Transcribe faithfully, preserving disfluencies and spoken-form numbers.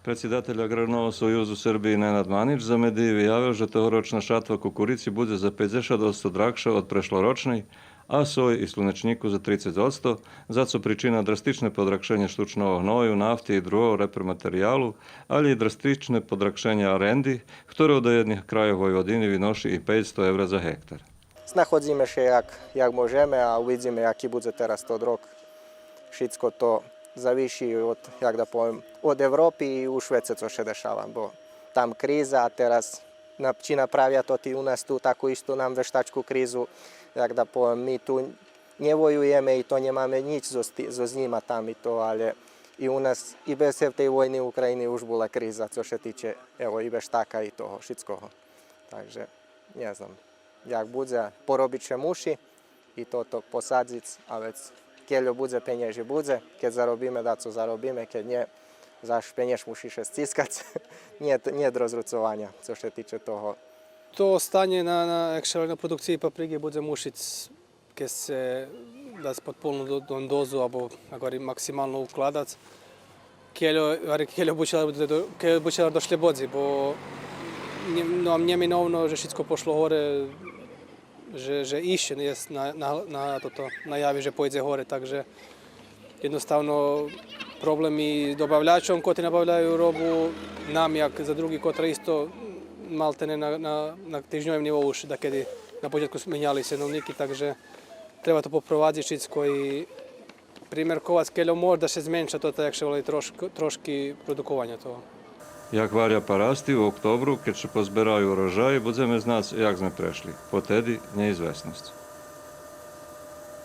Предсидатель Аграрного союзу Сербиї Ненад Манич за медиї виявел же тогорочна шатва кукурици будзе за пейдзешат одсто драгша од прешлорочней, а сой и слунечнїку за трицец одсто, за цо причина драстичне подрагшенє штучного гною, нафти и другого репроматериялу, алє и драстичне подрагшенє аренди, хторо до єдних крайох Войводини виноши и пейцсто евра за гектар. Знаходзиме ше як, як можеме, а увидзиме яки будзе тераз тот рок. Шицко то завиши од, як да повем, од Европи и у швеце цо ше дешава, бо там криза, а тераз на-, чи направя тоти у нас ту таку исту нам вештачку кризу, як да повем, ми ту нє воюєме и то нємаме нїч зоз ти-, зоз нїма там и то, алє и у нас и без тей войни у України уж була криза, цо ше тиче, ево, и вештака и того шицкого. Так же, нє знам. Як будзе, поробиц ше муши и тото посадзиц, а вец кельо будзе пенєжи будзе, кед заробиме, дацо заробиме, кед нє, заш пенєж муши ше сцискац. Нєт, нєт розруцованя, цо ше тиче того. То станє на, на, як ше на продукциї паприґи будзе мушиц кед ше дац подполну до-, до-, дозу, або, як гварим, максимално укладац. Кельо, гварим, кельо бучелар будзе до-, кельо бучелар дошлєбодзи, бо нє-, но, нєминовно же шицко пошло горе, же, же ище єст на, на, на тото, наяви же пойдзе горе, так же єдноставно проблем и добавлячом, котри набавляю робу, нам, як за други, котра исто малтене на, на, на тижньовим нивоу уж дакеди на початку меняли сеновнїки, так же треба то попровадзиц шицко и примерковац, кельо мож да ше зменша тота, як ше волаї, трошк-, трошки продукованя того. Як варя парасти у октобру, кед ше позбераю урожаї, будземе знац як зме прешли. Потеди нєизвесносц.